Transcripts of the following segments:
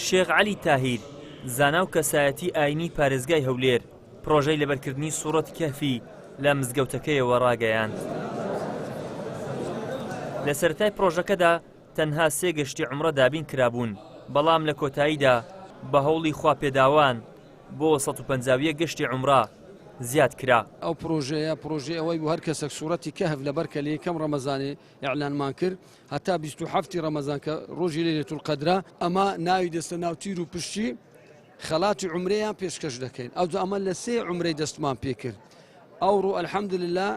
شێخ عەلی تاهیر، زانا و کەسایەتی ئاینی پارێزگای هەولێر، پڕۆژەی لەبەرکردنی سوڕەتی کەهفی لە مزگەوتەکەیەوە ڕاگەیاند. لە سەرەتای پڕۆژەکەدا تەنها سێ گەشتی عومڕە دابین کرابوون، بەڵام لە کۆتاییدا بە هەوڵی خواپێداوان بۆ 151 گەشتی عومڕە زیاد کرا. ئەو پڕۆژەیە پڕۆژەی ئەوەی بوو هەر کەسێک سوڕەتی کەهف لەبەر کە لە یەکەم ڕەمەزانێ ئیعلانمان کرد هەتا 27 ی ڕەمەزان کە ڕۆژی لەیلەتولقەدرە، ئەمە ناوی دەستە ناو تیر و پشتی خەڵاتی عومرەیان پێشکەش دەکەین ئەوجا ئەمە لە سێ عومرەی دەستمان پێکرد ئەوڕۆ الحمدللە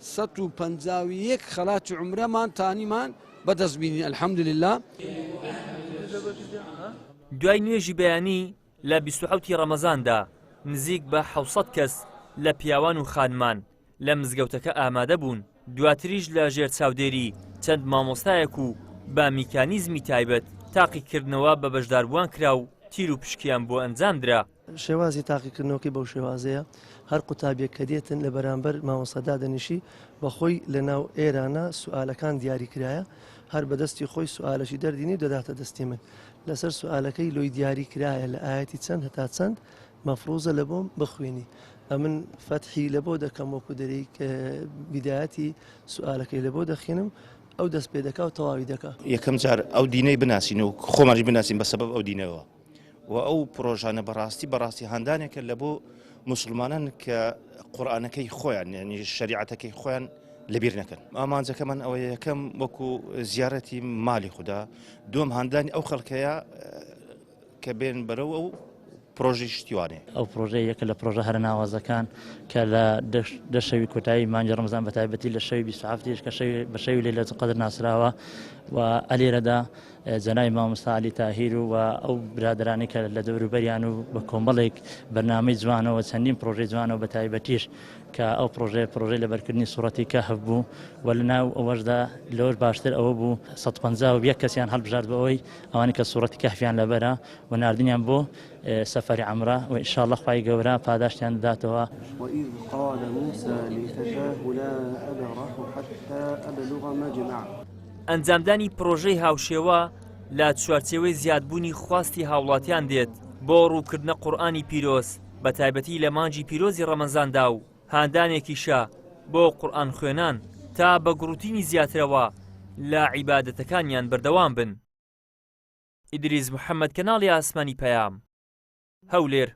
151 خەڵاتی عومرەمان تانیمان بەدەست بینی الحمدللە. دوای نوێژی بەیانی لە 27 ی ڕەمەزاندا نزیک بە 700 کەس لە پیاوان و خانمان لە مزگەوتەکە ئامادە بوون، دواتریش لە ژێر چاودێری چەند مامۆستایەک و بە میکانیزمی تایبەت تاقیکردنەوە بە بەشداربووان کرا و تیروپشکیان بۆ ئەنجامدرا. شێوازی تاقیکردنەوەکەی بەو شێوازەیە، هەر قوتابیەک کە دێتن لە بەرامبەر مامۆستا دادەنیشی بە خۆی لە ناو ئێرانە سوئالەکان دیاری کرایە هەر بە دەستی خۆی سوئالەشی دەردینی و دەداتە دەستی من لەسەر سوئالەکەی لۆی دیاری کرایە لە ئایەتی چەند هەتا چەند مەفروزە لە بۆم بخوێنی ئەمن فەتحی لە بۆ دەکەم وەکو دەرێی بیدایەتی سوئالەکەی لە بۆ دەخینم ئەو دەست پێ دەکا و تەواوی دەکا. یەکەم جار ئەو دینەی بناسین و خۆمانیش بناسین بە سەبەب ئەو دینەوە و ئەو پرۆژانە بەڕاستی بەڕاستی هاندانێکە لە بۆ موسڵمانان کە قورئانەکەی خۆیان یعنی شەریعەتەکەی خۆیان لەبیر نەکەن ئامانجەکەمان ئەوەیە یەکەم وەکو زیارەتی مالی خودا دووەم هاندانی ئەو خەڵکەیە کە بێن بەرەو ئەو پرۆژەی شتیوانێ. ئەو پرۆژەیە یەکە لە پرۆژە هەرە ناوازەکان کە لە دە شەوی کۆتایی مانگی ڕەمەزان بە تایبەتی لە شەوی 27 یش کە شەوی بە شەوی لەیلەتولقەدر ناسراوە و ئەلێرەدا جەنابی مامۆستا عەلی تاهیر و ئەو برادەرانی کە لە دەوروبەریان و بە کۆمەڵێک بەرنامەی جوانەوە چەندین پرۆژەی جوانەوە بە تایبەتیش کە ئەو پرۆژەیە پرۆژەی لەبەرکردنی سوڕەتی کەهف بوو و لەناو ئەوەشدا لەوەش باشتر ئەوە بوو 151 کەسیان هەڵبژارد بۆ ئەوەی ئەوانەی کە سوڕەتی کەهفیان لەبەرە و ناردنیان بۆ سەفەری عەمرە و ان شاء اللە خوای گەورە پاداشتیان دەداتەوە. وإذ قال موسى لفتاه لا أبرح حتى أبلغ مجمع. ئەنجامدانی پڕۆژەی هاوشێوە لە چوارچێوەی زیادبوونی خواستی هاوڵاتیان دێت بۆ ڕووکردنە قورئانی پیرۆز بەتایبەتی لە مانگی پیرۆزی ڕەمەزاندا و هاندانێکیشە بۆ قورئان خوێنان تا بە گوڕوتینی زیاترەوە لە عیبادەتەکانیان بەردەوام بن. ئیدریس محەمەد کەناڵی ئاسمانی پەیام، هەولێر.